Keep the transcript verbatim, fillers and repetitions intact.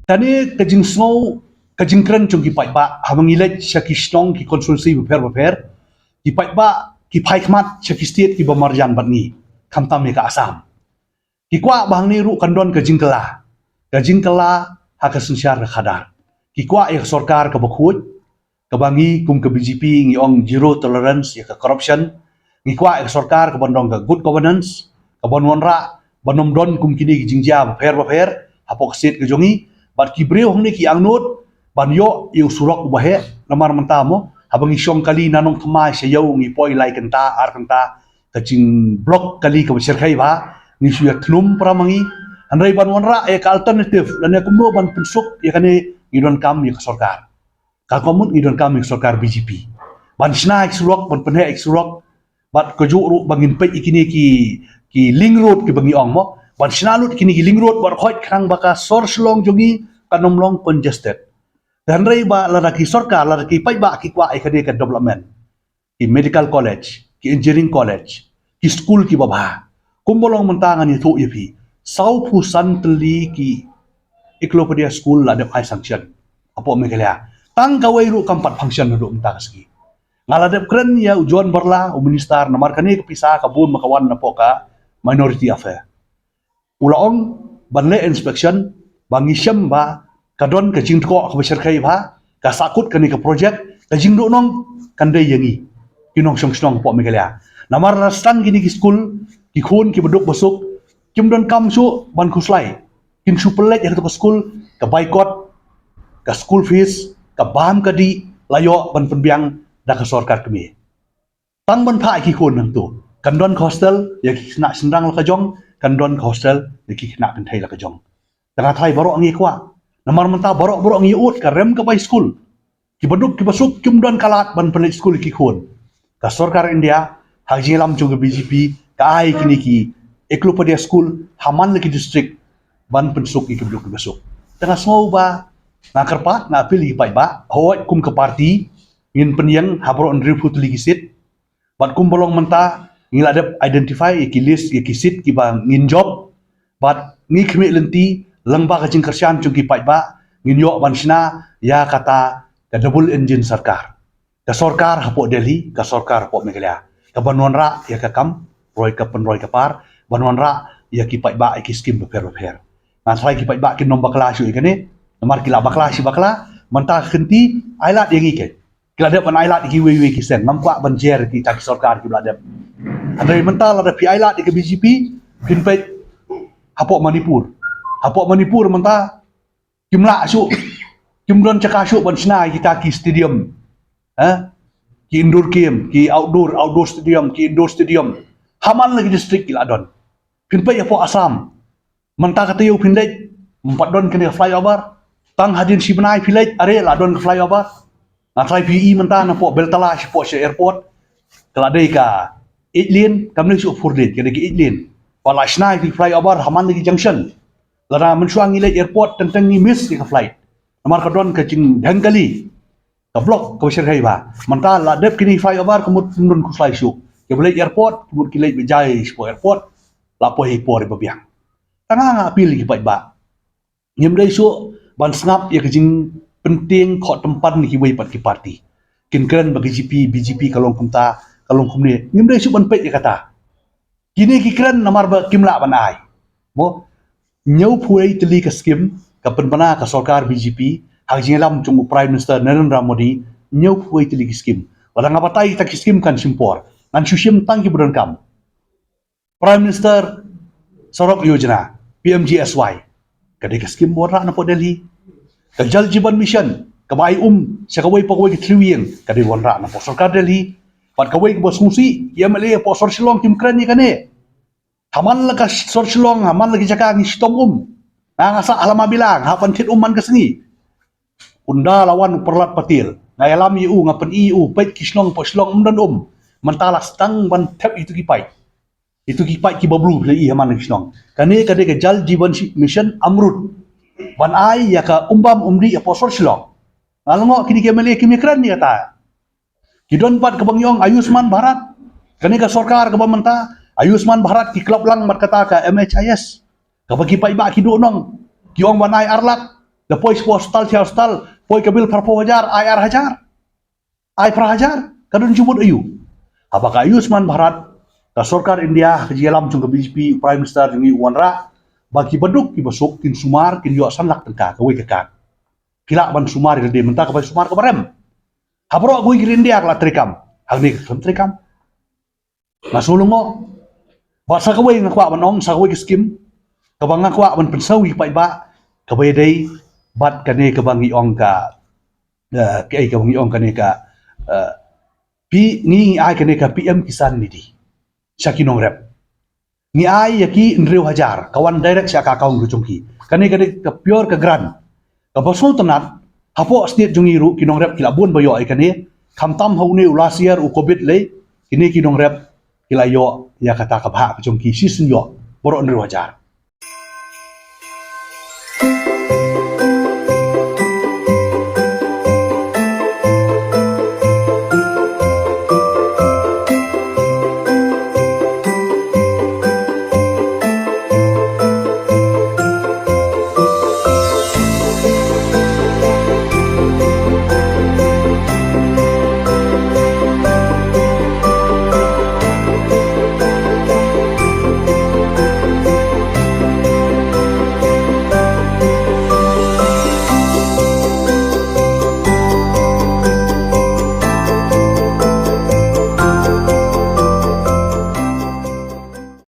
Kane ka jingsngew, ka jingkren jong ki paidbah, haba ngi leit sha ki shnong, ki constituency bapher bapher, ki paidbah ki phai khmat sha ki state kiba marjan bad ngi, khamtam ïa ka Assam. Ki kwah ba hangne ruh kan don ka jingkylla, ka jingkylla ha ka synshar ka khadar. Ki kwah ïa ka sorkar kaba khuid, kaba ngi kum ka B J P ngi ong zero tolerance ïa ka corruption. Ngi kwah ïa ka sorkar kaban don ka good governance, kaban wanrah ban ym don kum kine ki jingjia bapher bapher hapoh ka state ka jong ngi. Bad ki briew hangne ki angnud ban ïoh ïa u surok uba heh, namar mynta mo, haba ngi shong kali na Nongthymmai sha Ïew ngi poi lai kynta, ar kynta, ka jingblock kali kaba shyrkhei bha, ngi shu ïa thnum para ma ngi. Hynrei ban wanrah ïa ka alternative lane kumno ban pynsuk ïa kane, ngi donkam ïa ka sorkar. Ka kamut ngi donkam ïa ka sorkar B J P ban shna ïa ka surok, ban pynheh ïa ka surok. Bad kajuh ruh ba ngin peit ïa kine ki, ki link road kiba ngi ong mo, ban shna lut kine ki link road bad khoit khnang ba ka sor Shillong jong ngi kan ym long congested. Hynrei ba lada ki sorkar, lada ki paidbah ki kwah ïa kane ka development, ki medical college, ki engineering college, ki skul kiba bha, kumba long mynta ngan ïathuh ïa phi, sawphew san tylli ki Eklavya School la dep ai sanction hapoh Meghalaya. Tang kawei ruh kam pat function haduh mynta ka sngi. Nga la dep kren ïa u John Barla, u minister, namar kane ka pisa ka bun ma ka wan napoh ka Minority Affair. U la ong ban leh inspection, ba ngi shem ba ka don ka jingtkoh kaba shyrkhei bha, ka sahkut kane ka project, ka jingduhnong kan dei ïa ngi ki nongshong shnong hapoh Meghalaya. Namar la sdang kine ki skul, ki khun kiba duk ba suk kim donkam shuh ban khuslai. Kin shu pynleit ïa kato ka skul, ka baikot, ka school fees, ka bam ka dih la ïoh ban pynbiang da ka sorkar kmie. Tang ban phah ïa ki khun hangto, kan don ka hostel ïa ki khynnah shynrang la ka jong, kan don ka hostel ïa ki khynnah kynthei la ka jong. Te nga tharai baroh ngi kwah, namar mynta baroh baroh ngi ïa ud ka rem ka bai skul. Kiba duk kiba suk kim don ka lad ban pynleit skul ïa ki khun. Ka sorkar India ha ka jingïalam jong ka B J P ka ai kine ki Eklavya School ha man la ki district ban pynsuk ïa kiba duk kiba suk. Te nga sngew ba nga kyrpad, nga appeal ïa ki paidbah, hooid kum ka party ngin pynïeng ha baroh hynriewphew tylli ki seat. Bad kumba long mynta ngi la dep identify ïa ki list ïa ki seat kiba ngin jop. Bad ngi khmih lynti lyngba ka jingkyrshan jong ki paidbah ngin ïoh ban shna ïa kata ka double engine sorkar. Ka sorkar hapoh Delhi, ka sorkar hapoh Meghalaya, kaban wanrah ïa ka kam roi ka pynroi ka par, ban wanrah ïa ki paidbah ïa ki skim bapher bapher. Nga tharai ki paidbah kin ym bakla shuh ïa kane, namar ki la bakla shi bakla. Mynta ka kynti ai lad ïa ngi, keiñ ki la dep ban ai lad ïa kiwei kiwei ki seng. Ngam kwah ban jer kita ki sorkar kiba la dep. Hynrei mynta lada phi ai lad ïa ka B J P, phin peit hapoh Manipur. Hapoh Manipur mynta kim lah shuh, kim don jaka shuh ban shna ïa kita ki stadium, eh, ki indoor game, ki outdoor, outdoor stadium, ki indoor stadium. Ha man la ki district ki la don. Phin peit hapoh Assam, mynta ka taïew phin leit, ym pat don kane ka flyover. Tang hadien shi bnai phi leit, are la don ka flyover. Nga tharai phi ïohi mynta napoh Beltala shapoh sha airport, ka la dei ka eight lane, kam dei shuh four lane, ka dei ka eight lane. Ba la shna ïa ki flyover ha man la ki junction. Lada mynshuwa ngi leit airport teng teng ngi miss ïa ka flight, namar ka don ka jingdheng kali, ka block kaba shyrkhei bha. Mynta la dep kine ki flyover ka mut ym don khuslai shuh. Kiba leit airport ka mut ki leit ba jai shapoh airport, la poi ha i por iba biang. Tang nga appeal ïa ki paidbah, ngim dei shuh ban sngap ïa ka jingpyntieng khoh tympan na kiwei pat ki party. Kin kren ba K J P, B J P ka long kumta, ka long kumne. Ngim dei shuh ban peit ïa kata. Kine ki kren namar ba kim lah ban ai. Mo, hynñiewphew wei tylli ka skim ka pynbna ka sorkar B J P ha ka jingïalam jong u Prime Minister Narendra Modi, hynñiewphew wei tylli ki skim. Lada nga batai kita ki skim kan shim por. Ngan shu shim tang kiba donkam. Prime Minister Sadak Yojana, P M G S Y, ka dei ka skim ba wanrah napoh Delhi. Ka Jal Jeevan Mission, kaba ai um sha kawei pa kawei ka three ïing, ka dei wanrah napoh sorkar Delhi. Bad kawei kaba sngewsih, ki M L A hapoh sor Shillong kim kren ïa kane. Ha man la ka sor Shillong, ha man la ki jaka ngi shitom um. Nga, nga sah ha Lamabila, nga hap ban thied um man ka sngi. Ynda la wan u Prahlad Patel, nga ïalam ïa u, nga pyni ïa u, peit ki shnong hapoh Shillong ym don um. Mynta la sdang ban thep ïa kito ki paip. Ïa kito ki paip kiba blue phi la ïohi ha man ki shnong. Kane ka dei ka Jal Jeevan Shi-, Mission AMRUT, ban ai ïa ka um bam um dih hapoh sor Shillong. Nga la ngoh kine ki M L A kim ïakren ïa kata. Ki don pat kaba ngi ong Ayushman Bharat. Kane ka sorkar kaba mynta, Ayushman Bharat ki klop lang bad kata ka M H I S, kaba ki paidbah ki duhnong. Ki ong ban ai ar lak, Da poi sha hospital, sha hospital, poi ka bill phra phew hajar, ai ar hajar. Ai phra hajar, ka don jingmut aiu? Haba ka Ayushman Bharat, ka sorkar India, ka jingïalam jong ka B J P, Prime Minister jong ngi u wanrah ba ki baduk ki basuk kin sumar, kin ïoh san lak tyngka kawei ka card. Ki lah ban sumar ïa lade, mynta ka bai sumar ka barem. Ha baroh kawei ka ri India ka la treikam. Hangne ka khlem treikam. Nga shu lyngngoh. Bad sa kawei nga kwah ban ong, sa kawei ka skim kaba nga kwah ban pynsngew ïa ki paidbah, kaba ïadei bad kane kaba ngi ong ka, eh, kaei kaba ngi ong kane ka, eh, P, ngi ai kane ka P M Kisan Nidhi sha ki nongrep. Ngi ai ïa ki hynriew hajar, ka wan direct sha ka account ka jong ki. Kane ka dei ka pure ka grant. Kaba sngewtynnat, hapoh state jong ngi ruh ki nongrep ki la bun ba ïoh ïa kane, khamtam ha une u last year u covid lei, kine ki nongrep ki la ïoh ïa kata ka bhah ka jong ki, shisien ïoh baroh hynriew hajar.